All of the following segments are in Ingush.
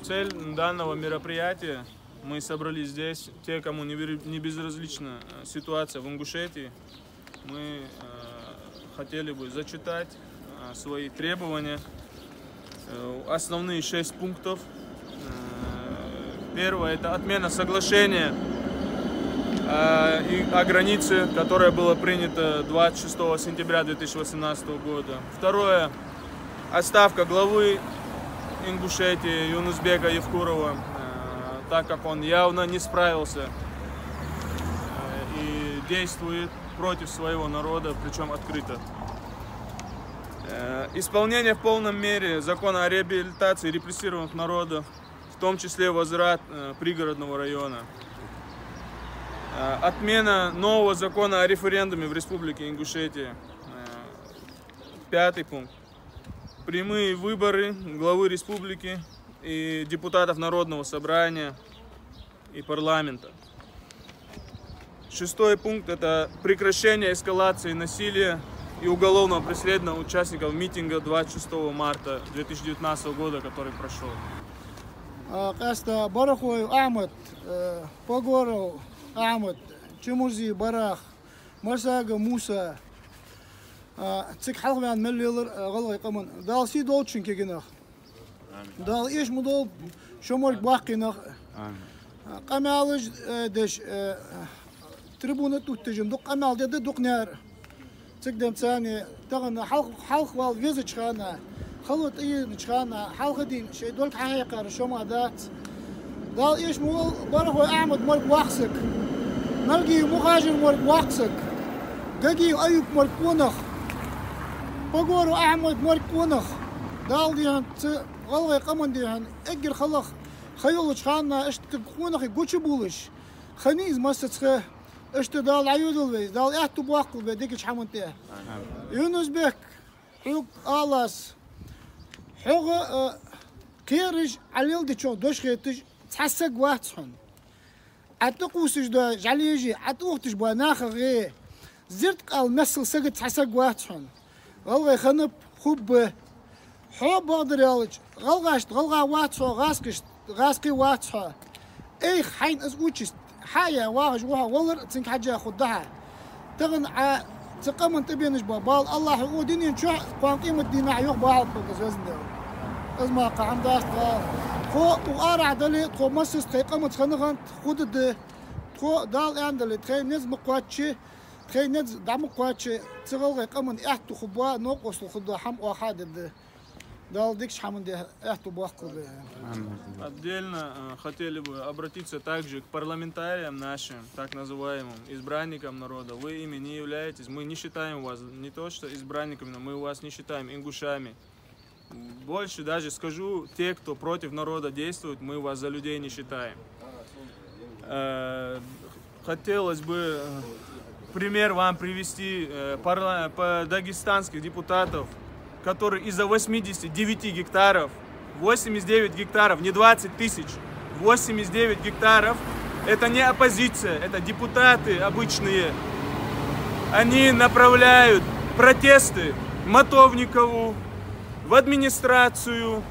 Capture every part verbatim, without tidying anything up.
Цель данного мероприятия, мы собрались здесь, те, кому не вер- не безразлична э, ситуация в Ингушетии, мы э, хотели бы зачитать э, свои требования, э, основные шесть пунктов. Э, Первое — это отмена соглашения э, и о границе, которое было принято двадцать шестого сентября две тысячи восемнадцатого года. Второе — отставка главы Ингушетии Юнусбека Евкурова, э, так как он явно не справился э, и действует против своего народа, причем открыто. Э, Исполнение в полном мере закона о реабилитации репрессированных народов, в том числе возврат э, Пригородного района. Э, Отмена нового закона о референдуме в Республике Ингушетия. Э, Пятый пункт. Прямые выборы главы республики и депутатов Народного собрания и парламента. Шестой пункт — это прекращение эскалации насилия и уголовного преследования участников митинга двадцать шестого марта две тысячи девятнадцатого года, который прошел. А, къаьстта Барахой Ахьмад, э, Погоров Ахьмад, Чимурзи Барах, Марсага Муса, а, цига хьалхаваьнна мел лелар, а, гӀалгӀай къаман. Дала сий долда шун кагий нах. Дала эш ма долда шо морг баккхий нах. Амин. Къамаьлаш, э, деш, э, трибуна тӀа оттаеш дукха къамаьл де да дукханара. Цига денз царна тахан хьалха, хьалха вала везача хана, хало тӀаенача хана, хьалха дийна шоай долга хьахьекхар шо мара дац. Дала эш ма волва Барахой Ахьмад морг воккха саг, Налгиев Мухажир морг воккха саг, Гагиев Аюп морг къонах, Погоров Ахьмад морг къонах. Дала дийхьа, цу гӀалгӀай къаман дийхьа, эггара хала ха йолча хана иштта къонахий гучабувлаш хиннай из массаза ха. Иштта Дала дӀайодайойла вай из, Дала аьттув боаккхалба вай дикача хӀаман тӀа. Юнус-Бек, хьога ала аз, хьога, а, кхераш Ӏа леладечох дош хеташ цхьа саг вац хьона. Ӏа тӀакхувсаш дола жӀалеш, Ӏа тӀаухийташ бола наха гӀе, зерат къала миссел сага цхьа саг вац хьона. ГӀалгӀай хиннаб, хургба. Хьо, бакъдар аьлча, гӀалгӀашта гӀалгӀа вац хьо, гӀазкхашта гӀазкхи вац хьо. Айхьа хьайна из участь хьаяь вагӀаш ва хьо, валар а цунга хьежжа хургда хьа. Тахан Ӏа цу къаман тӀабенаш ба бала АллахӀа укх дунен чу а, кхоана къематдийнахьа а юха бахьалба хьога из, Везан Даьла. Из мара кхы хӀама дац тха. Тхо укх арахьа дале, тхо массаза тхай къамаца хинна хиннад, хургда. Тхо, Дала аьнна дале, тхай низ ма кхоачча, тхай низ дӀа ма кхоачча, цу гӀалгӀай къаман аьттув хургба, новкъостал хургдола хӀама оаха а дергда. Дала дикача хӀаман тӀа аьттув боаккхалба. Отдельно э, хотели бы обратиться также к парламентариям нашим, так называемым избранникам народа. Вы ими не являетесь. Мы не считаем вас не то что избранниками, но мы вас не считаем ингушами. Больше даже скажу, те, кто против народа действует, мы вас за людей не считаем. Э, Хотелось бы э, пример вам привести э, парла- по- дагестанских депутатов, которые из-за восьмидесяти девяти гектаров, восемьдесят девять гектаров, не двадцать тысяч, восемьдесят девять гектаров, это не оппозиция, это депутаты обычные. Они направляют протесты Матовникову, в администрацию,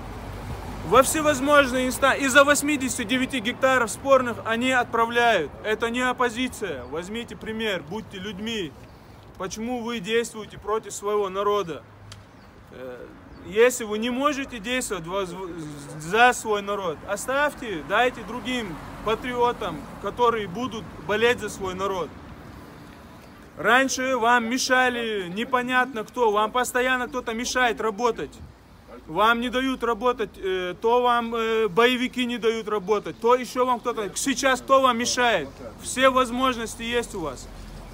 во всевозможные инстанции. Из-за восьмидесяти девяти гектаров спорных они отправляют. Это не оппозиция. Возьмите пример, будьте людьми. Почему вы действуете против своего народа? Э, Если вы не можете действовать воз- за свой народ, оставьте, дайте другим патриотам, которые будут болеть за свой народ. Раньше вам мешали непонятно кто, вам постоянно кто-то мешает работать. Вам не дают работать, э, то вам э, боевики не дают работать, то еще вам кто-то. Сейчас кто вам мешает? Все возможности есть у вас.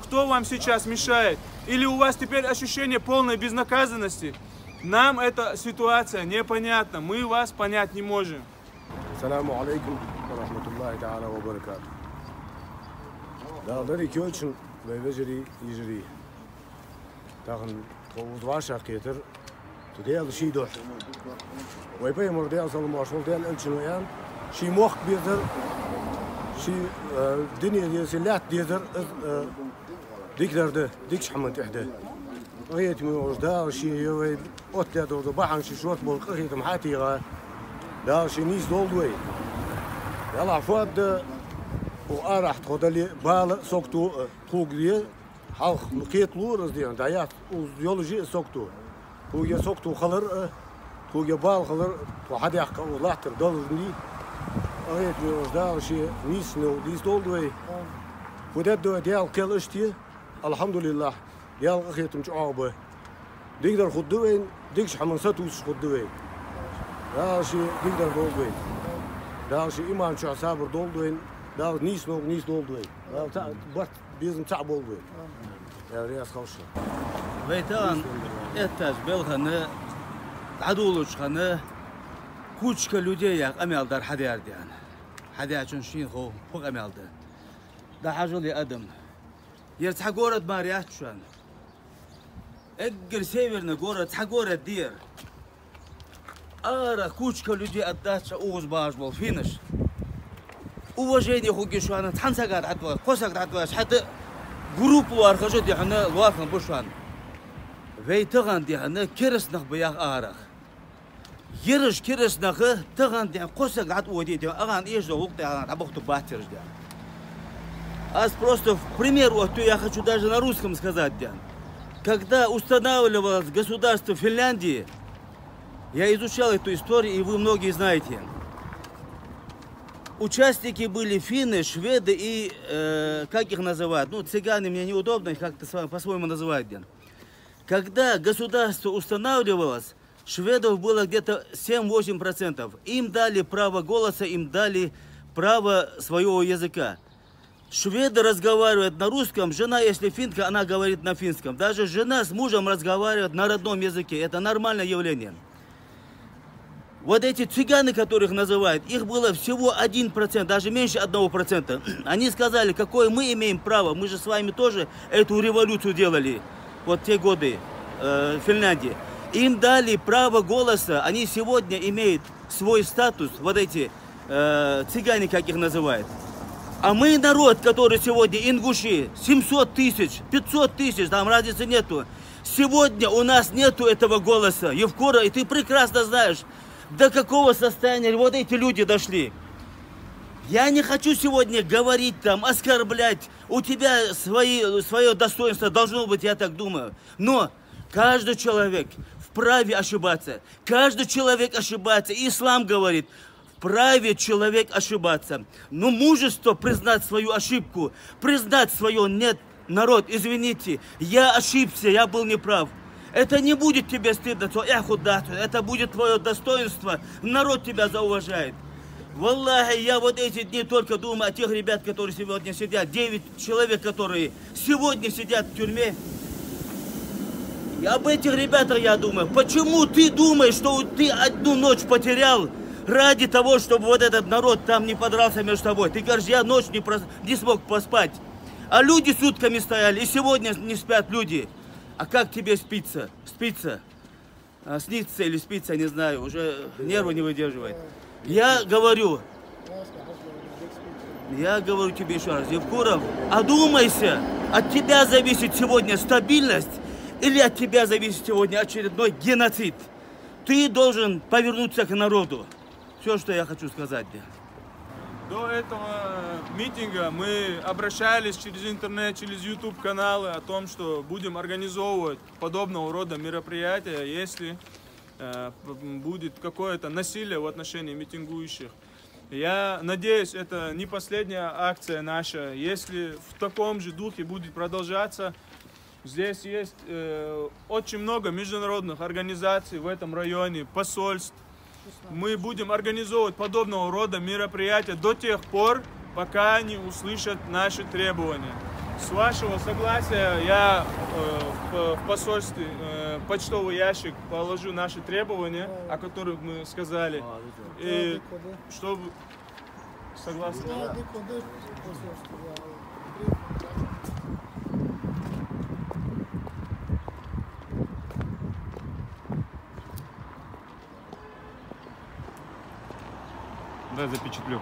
Кто вам сейчас мешает? Или у вас теперь ощущение полной безнаказанности? Нам эта ситуация непонятна, мы вас понять не можем. السلام عليكم ورحمة الله تعالى وبركاته. Дала деррига йолчун, вай вежарий, йижарий. Тахан тхо укхаза вӀашагӀкхетар, цу Даьла ший духьа. Вай пайхамар, Даьла салам-моаршал хилда цунна, Даьла элчано аьннад, ший мохк безар, ший э, дуне дезар, ший лаьтта дезар, из э, дикадар да, дикача хӀаман тӀехь да. Къахетаме волча Дала ший, е вай оттадаь дола бахьан, ший шортта бола къахетам хьатӀаийгӀа. Дала ший нийса долда вай. Ялахь фу да, укх арахьа тхо дале а, бала а, сагото а тхога я, хьалха кхеталу аз дийна, дӀаяц уж йолаш я сагото. Тхога сагото хилар а, тхога бала хилар а, тхо хьадаьккха укх латтара Далла дин. Къахетаме волча Дала ший нийса, нийса долда вай. Фу дергда вай, Даьла кхел иштта я, алхьамдулиллахь, Даьла къахетам чӀоагӀа ба. Дикадар хургда вайна, дикача хӀаман сатувсаш хургда вай. Дала ший дикадар долда вайна. Дала ший иман чу сабар долда вайна. Дала нийса, нийса долда вай. Дала цхьа барт, безам цхьа болба вай. Дала раьза хилва шоана. Вай тахан эттача белхана, дӀадолалуча хана, кучка людей яха къамаьл дар хьадаьр дийна. Хьадаьчун шийна хов фу къамаьл да. ДӀахьажал, я адам. Ер цхьа город мара яц шоана. Эггара северный город, цхьа город да ер. Ара кучка людей отдача угӀуз багӀаш бола финнаш. Уважение хургья шоана цхьан сага дӀатӀавоагӀаш, кхо саг дӀатӀавоагӀаш, хӀаьта группа лоархӀаш а дехьа лоархӀам ба шоана. Вай тахан дехьа керастанах ба яха арах. Ераш керастанах тахан дехьа кхо саг дӀатӀаводе дехьа, агӀан эшадола гӀулакх тӀехьа дӀабахийта бац ераш дехьа. Аз просто в пример, вот, я хочу даже на русском сказать, да. Когда устанавливалось государство Финляндии, я изучал эту историю, и вы многие знаете. Участники были финны, шведы и, э, как их называют? Ну, цыгане мне неудобно, их как-то сво-, по-своему называют, да. Когда государство устанавливалось, шведов было где-то семь-восемь процентов. Им дали право голоса, им дали право своего языка. Шведы разговаривают на русском, жена, если финка, она говорит на финском. Даже жена с мужем разговаривает на родном языке. Это нормальное явление. Вот эти цыгане, которых называют, их было всего один процент, даже меньше одного процента. Они сказали: «Какое мы имеем право? Мы же с вами тоже эту революцию делали вот те годы, э, в Финляндии». Им дали право голоса, они сегодня имеют свой статус, вот эти, э, цыгане, как их называют. А мы народ, который сегодня ингуши, семьсот тысяч, пятьсот тысяч, там разницы нету. Сегодня у нас нету этого голоса. Евкуров, и ты прекрасно знаешь, до какого состояния вот эти люди дошли. Я не хочу сегодня говорить там, оскорблять. У тебя свои, своё достоинство должно быть, я так думаю. Но каждый человек вправе ошибаться. Каждый человек ошибается. И ислам говорит, вправе человек ошибаться. Но мужество признать свою ошибку, признать своё нет. Народ, извините, я ошибся, я был неправ. Это не будет тебе стыдно, цо эхь хургдац, это будет твоё достоинство, народ тебя зауважает. Валлахи, я вот эти дни только думаю о тех ребят, которые сегодня сидят, девять человек, которые сегодня сидят в тюрьме. И об этих ребятах я думаю. Почему ты думаешь, что ты одну ночь потерял ради того, чтобы вот этот народ там не подрался между собой? Ты говоришь: «Я ночь не прос-, не смог поспать». А люди сутками стояли, и сегодня не спят люди. А как тебе спится? Спится. А, снится или спится, не знаю, уже нервы не выдерживает. Я говорю, я говорю тебе ещё раз, Евкуров, одумайся, от тебя зависит сегодня стабильность или от тебя зависит сегодня очередной геноцид. Ты должен повернуться к народу. Всё, что я хочу сказать, да. До этого митинга мы обращались через интернет, через YouTube-каналы о том, что будем организовывать подобного рода мероприятия, если, э, п-, м, будет какое-то насилие в отношении митингующих. Я надеюсь, это не последняя акция наша. Если в таком же духе будет продолжаться, здесь есть, э, очень много международных организаций в этом районе, посольств. Мы будем организовывать подобного рода мероприятия до тех пор, пока они услышат наши требования. С вашего согласия я, э, в, в посольстве, э, почтовый ящик положу наши требования, о которых мы сказали. И чтобы Согласен. Дай запечатлю.